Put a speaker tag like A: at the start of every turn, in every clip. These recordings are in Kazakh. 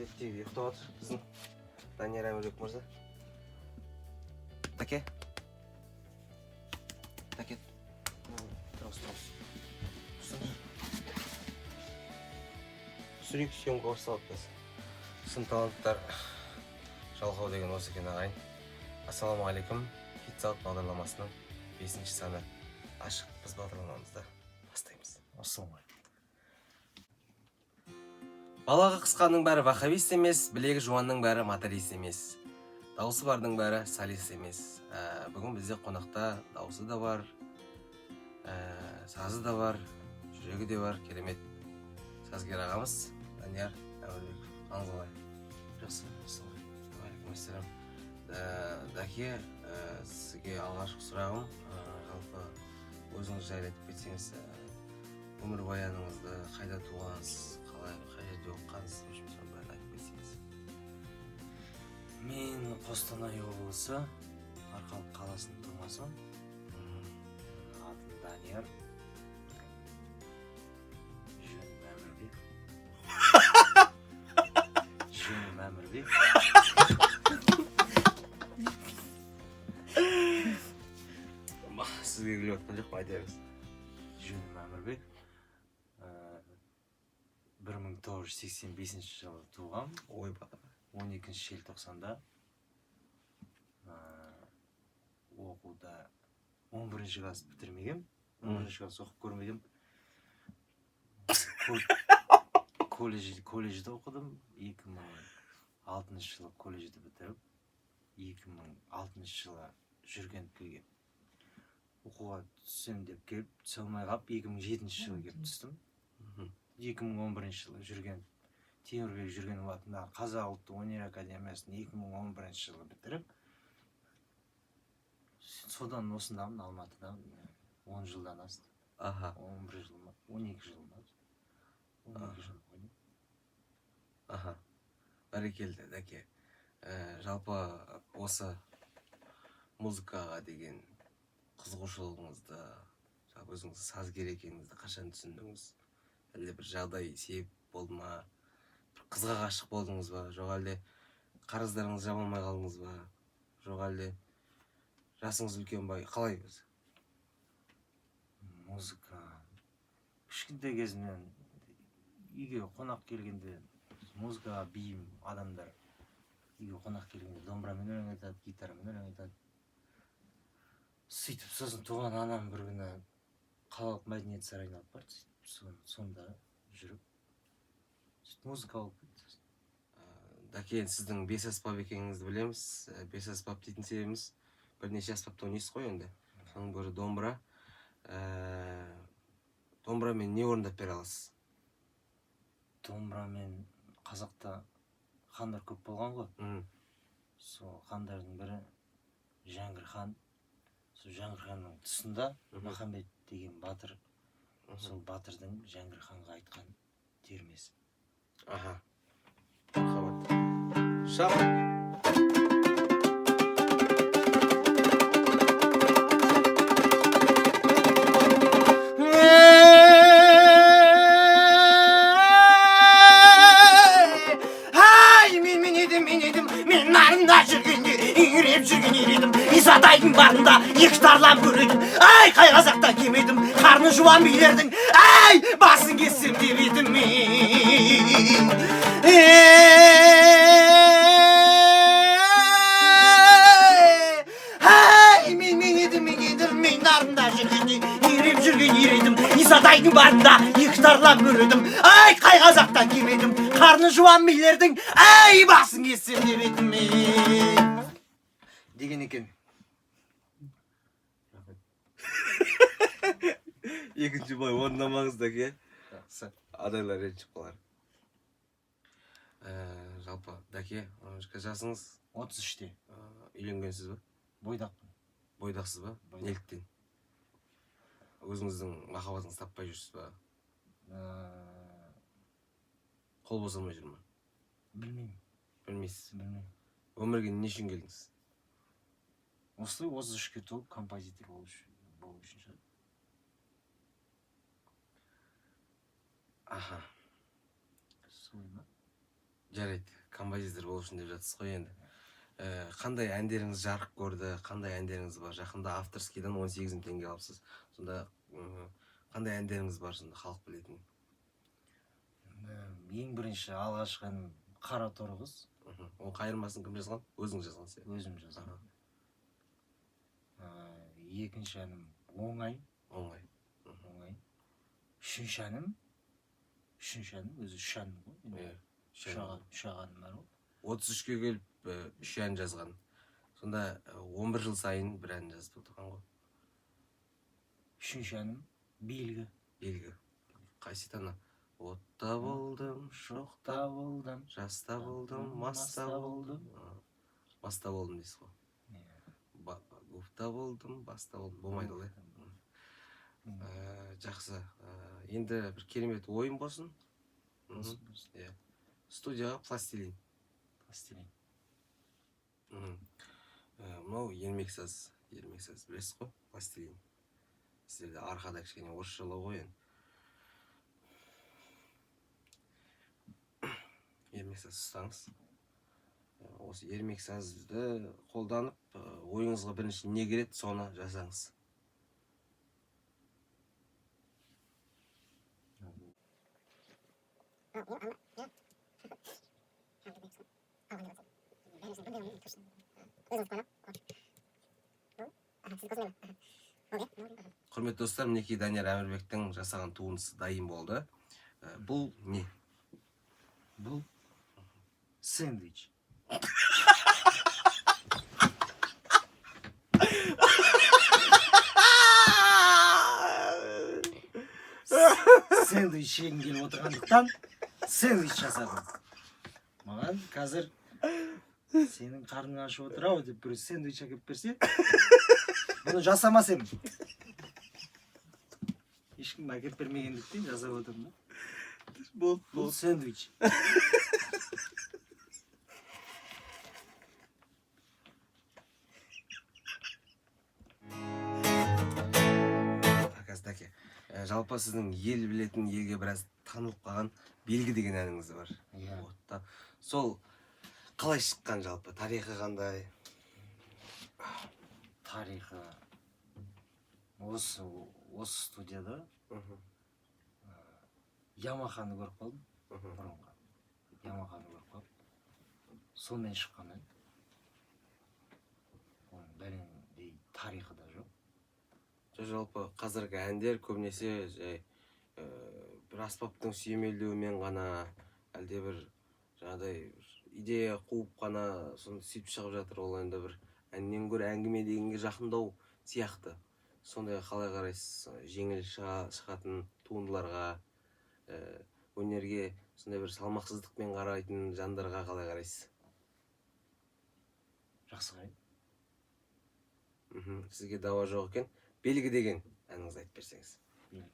A: Әдеттегідей ұйықтап жатыр біздің Данияр Әмірбек мырза. Дәке, Дәке, тұрыңыз, тұрыңыз. Тұрсаңшы. Түсірейік, съемка басталады қазір. Шын таланттар жалқау деген осы екен, ағайын. Ассалаумағалейкум! Хит сағат бағдарламасының бесінші саны ашық. Біз бағдарламамызды бастаймыз.
B: Ассалаумағалейкум.
A: Балағы қысқаның бәрі ваххабист емес, білегі жуанның бәрі моторист емес, дауысы бардың бәрі солист емес. Бүгін бізде қонақта дауысы да бар, сазы да бар, жүрегі де бар керемет сазгер ағамыз Данияр Әмірбеков. Қалыңыз қалай?
B: Жақсы, ассалаумағалейкум.
A: Уағалейкумассалам. Дәке, сізге алғашқы сұрағым, жалпы өзіңіз жайлы айтып кетсеңіз, өмірбаяныңызды, қайда туғансыз, қалай, қай жерде оқығансыз, в общем, соның бәрін айтып кетсеңіз.
B: Мен Қостанай облысы, Арқалық қаласының тумасымын. Атым Данияр, жөнім Әмірбек, жөнім Әмірбек.
A: Сізге күліп жатқан жоқпын, айта беріңіз.
B: Жөнім Әмірбек. 1985 жылы туғам.
A: Ойбай!
B: 12 желтоқсанда. Оқуда 11 класс бітірмегем, 11 класс оқып көрмегем. Колледжде оқыдым. 2006 жылы колледжді бітіріп, 2006 жылы Жүргеновке келіп, оқуға түссем деп келіп, түсе алмай қалып, 2007 жылы келіп түстім. 2011 жылы Жүрген Темірбек Жүргенов атындағы Қазақ ұлттық өнер академиясын 2011 жылы бітіріп, содан осындамын, Алматыдамын. 10 жылдан асты. 11 жыл ма, 12 жыл ма, 12 жыл ғой.
A: Аха, бәрекелді, дәке. Жалпы осы музыкаға деген қызығушылығыңызды, жалпы өзіңіз сазгер екеніңізді қашан түсіндіңіз? Әлде бір жағдай себеп болды ма, бір қызға ғашық болдыңыз ба, жоқ әлде қарыздарыңызды жаба алмай қалдыңыз ба, жоқ әлде жасыңыз үлкен ба, қалай өзі?
B: Музыка кішкентай кезімнен, үйге қонақ келгенде музыкаға бейім адамдар. Үйге қонақ келгенде домбырамен өлең айтады, гитарамен өлең айтады. Сөйтіп, сосын туған анам бір күні қалалық мәдениет сарайына алып барды. Сөйтіп, сонда жүріп, сөйтіп музыка болып кетті сосын.
A: Дәке, енді сіздің бес аспап екеніңізді білеміз. Бес аспап дейтін себебіміз, бірнеше аспапта ойнайсыз ғой енді, соның бірі домбыра. Домбырамен не орындап бере аласыз?
B: Домбырамен, қазақта хандар көп болған ғой. Сол хандардың бірі Жәңгір хан. Сол Жәңгір ханның тұсында Махамбет деген батыр, сол батырдың Жәңгір ханға айтқан термесі.
A: Аха, мархабат, шап!
C: Ай, мен едім, мен едім, мен Нарында жүргенде еңіреп жүрген ер едім. Исатайдың барында екі тарлан бөр едім. Ай, қай қазақтан кем едім, қарны жуан билердің, ай, басын кессем деп едім мен. Ей, ай, мен едім, мен едім, мен Нарында жүргенде еңіреп жүрген ер едім. Исатайдың барында екі тарлан бөр едім. Ай, қай қазақтан кем едім, қарны жуан билердің, ай, басын кессем деп едім мен деген екен.
B: Рахмет.
A: Екінші былай орындамаңыз, дәке.
B: Жақсы.
A: Адайлар ренжіп қалар. Жалпы, дәке, жасыңыз?
B: 33-те.
A: Үйленгенсіз ба?
B: Бойдақпын.
A: Бойдақсыз ба?
B: Бойдақ.
A: Неліктен өзіңіздің махаббатыңызды таппай жүрсіз ба? Қол босамай жүр ма?
B: Білмеймін.
A: Білмейсіз?
B: Білмеймін.
A: Өмірге не үшін келдіңіз?
B: Осылай 33-ке толып, композитор болу үшін шығар.
A: Аха.
B: Солай ма?
A: Жарайды, композитор болу үшін деп жатсыз ғой енді. Қандай әндеріңіз жарық көрді, қандай әндеріңіз бар? Жақында авторскийдан 18 мың теңге алыпсыз. Сонда қандай әндеріңіз бар сонда халық білетін?
B: Енді ең бірінші алғашқы әнім «Қара торы қыз».
A: Оның қайырмасын кім жазған? Өзіңіз жазған сен?
B: Өзім жазған. Екінші әнім «Оңай».
A: «Оңай».
B: «Оңай». Үшінші әнім өзі үш ән ғой енді.
A: Иә.
B: Үш ақ әнім бар ғой.
A: 33-ке келіп үш ән жазған. Сонда 11 жыл сайын бір ән жазып отырған ғой.
B: Үшінші әнім «Белгі».
A: «Белгі». Қайсы ана? Отта болдым, шоқта,
B: Табылдым.
A: Жаста болдым, маста болдым. Маста болдым дейсіз ғой.
B: Иә.
A: Гуфта болдым, баста болдым. Болмайды олай. Жақсы. Енді бір керемет ойын болсын.
B: Болсын, болсын.
A: Иә. Студияға пластилин.
B: Пластилин.
A: Мынау ермексаз, ермексаз білесіз ғой, пластилин. Сіздерде арқада кішкене орысшалау ғой енді. Ермексаз ұстаңыз. Осы ермексазды қолданып, ойыңызға бірінші не келеді, соны жасаңыз. Құрметті достар, мінекей, Данияр Әмірбектің жасаған туындысы дайын болды. Бұл не?
B: Бұл сэндвич. Сэндвич жегім келіп отырғандықтан, сэндвич жасадым. Маған қазір «Сенің қарның ашып отыр ау» деп бір сэндвич әкеліп берсе, бұны жасамас едім. Ешкім әкеліп бермегендіктен, жасап отырмын да.
A: Болды.
B: Бұл сэндвич.
A: Қазір, дәке, жалпы сіздің ел білетін, елге біраз танылып қалған «Белгі» деген әніңіз бар.
B: Иә.
A: Вот, да. Сол қалай шыққан, жалпы тарихы қандай?
B: Тарихы осы студияда Ямаханы көріп қалдым. Бұрынғы Ямаханы көріп қалып, сонымен шыққан ән. Оның бәлендей тарихы да жоқ.
A: Жоқ, жалпы қазіргі әндер көбінесе жай бір аспаптың сүйемелдеуімен ғана, әлде бір жаңағыдай бір идея қуып қана, соны сөйтіп шығып жатыр. Ол енді бір әннен гөрі әңгіме дегенге жақындау сияқты. Сондайға қалай қарайсыз? Жеңіл шығатын туындыларға, өнерге сондай бір салмақсыздықпен қарайтын жандарға қалай қарайсыз?
B: Жақсы қараймын.
A: Сізге дауа жоқ екен. «Белгі» деген әніңізді айтып берсеңіз.
B: «Белгі».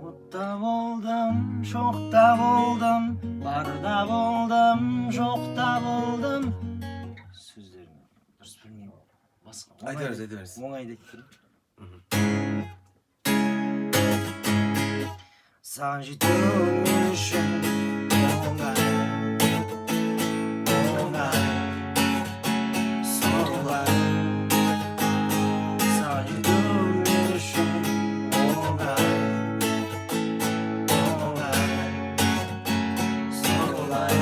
B: Отта болдым, шоқта болдым, барда болдым, жоқта болдым. Сөздерін дұрыс білмеймін, басқа
A: Айта беріңіз, айта беріңіз.
B: Оңайды айтып берейін. Саған жету мен үшін оңай, оңай солай. Саған жету мен үшін оңай, оңай солай.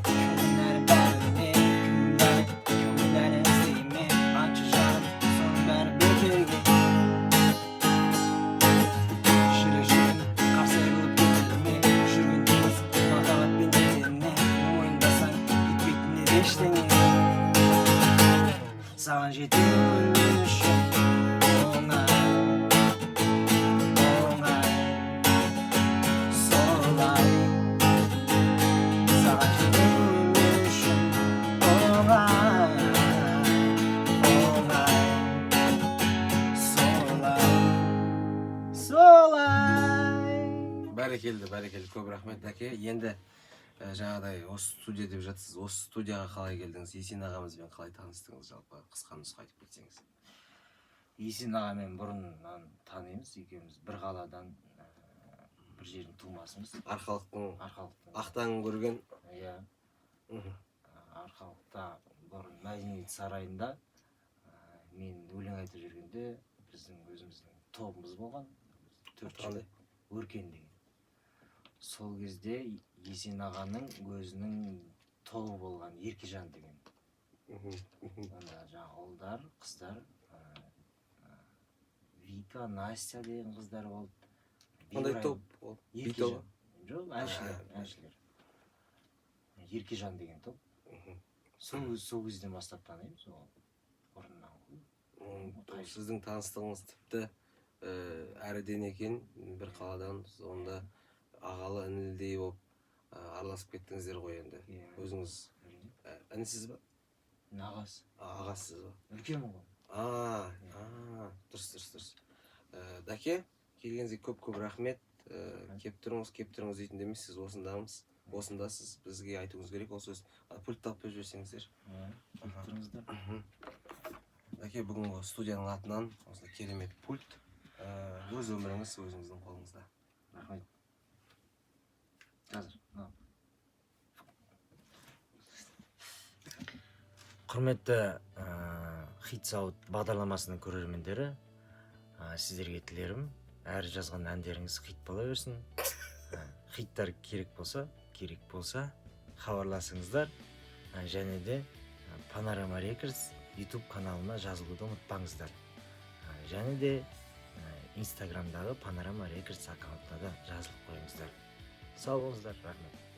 B: Кім кінәлі бәріне, кім кінәлі, кім кінәлі іздейме? Айтшы, жаным, соның бәрі бекерге. Шірік шірін қарсы қылып.
A: Бәрекелді, бәрекелді, көп рахмет, Дәке. Енді жаңағыдай осы студия деп жатсыз, осы студияға қалай келдіңіз, Есен ағамызбен қалай таныстыңыз, жалпы қысқа нұсқа айтып кетсеңіз.
B: Есен ағамен бұрыннан танимыз, екеуміз бір қаладан, бір жердің тумасымыз.
A: Арқалықтың
B: Арқалықтың.
A: Ақтаңын көрген.
B: Иә. Арқалықта бұрын мәдениет сарайында мен өлең айтып жүргенде біздің өзіміздің тобымыз болған, төрт
A: Аты қандай?
B: жігіт, Өркен деген. Сол кезде Есен ағаның өзінің тобы болған, Еркежан деген.
A: Мхм, мхм.
B: Онда жаңағы ұлдар, қыздар, Вика, Настя деген қыздар болды.
A: Қандай
B: Ибраим.
A: топ ол? Би тобы?
B: Еркежан. Жоқ, әншілер.
A: А,
B: Әншілер, Еркежан деген топ. Сол кезден бастап танимыз, ол бұрыннан ғой.
A: Ол сіздің таныстығыңыз тіпті әріден екен, бір қаладан, сонда ағалы інілдей болып араласып кеттіңіздер ғой енді.
B: Иә.
A: Өзіңіз
B: Әрине.
A: Інісіз ба?
B: Мен ағасы.
A: А, ағасыз ба?
B: Үлкенмін ғой.
A: А, а, дұрыс, дұрыс, дұрыс. Дәке, келгеніңізге көп көп рахмет. Кеп тұрыңыз, кеп тұрыңыз дейтін де емес, сіз осындамыз, осындасыз, бізге айтуыңыз керек ол сөз. А, пультті алып беріп жіберсеңіздер.
B: Иә, келіп тұрыңыздар.
A: Дәке, бүгінгі студияның атынан осындай керемет пульт. Өз өміріңіз өзіңіздің қолыңызда.
B: Рахмет. Қазір мынау. Құрметті Хит Сауд бағдарламасының көрермендері, сіздерге тілерім, әр жазған әндеріңіз хит бола берсін. Хиттар керек болса хабарласыңыздар. Және де Панорама Рекордс YouTube каналына жазылуды ұмытпаңыздар. Және де Инстаграмдағы Панорама Рекордс аккаунтына да жазылып қойыңыздар. Сау болыңыздар, рахмет.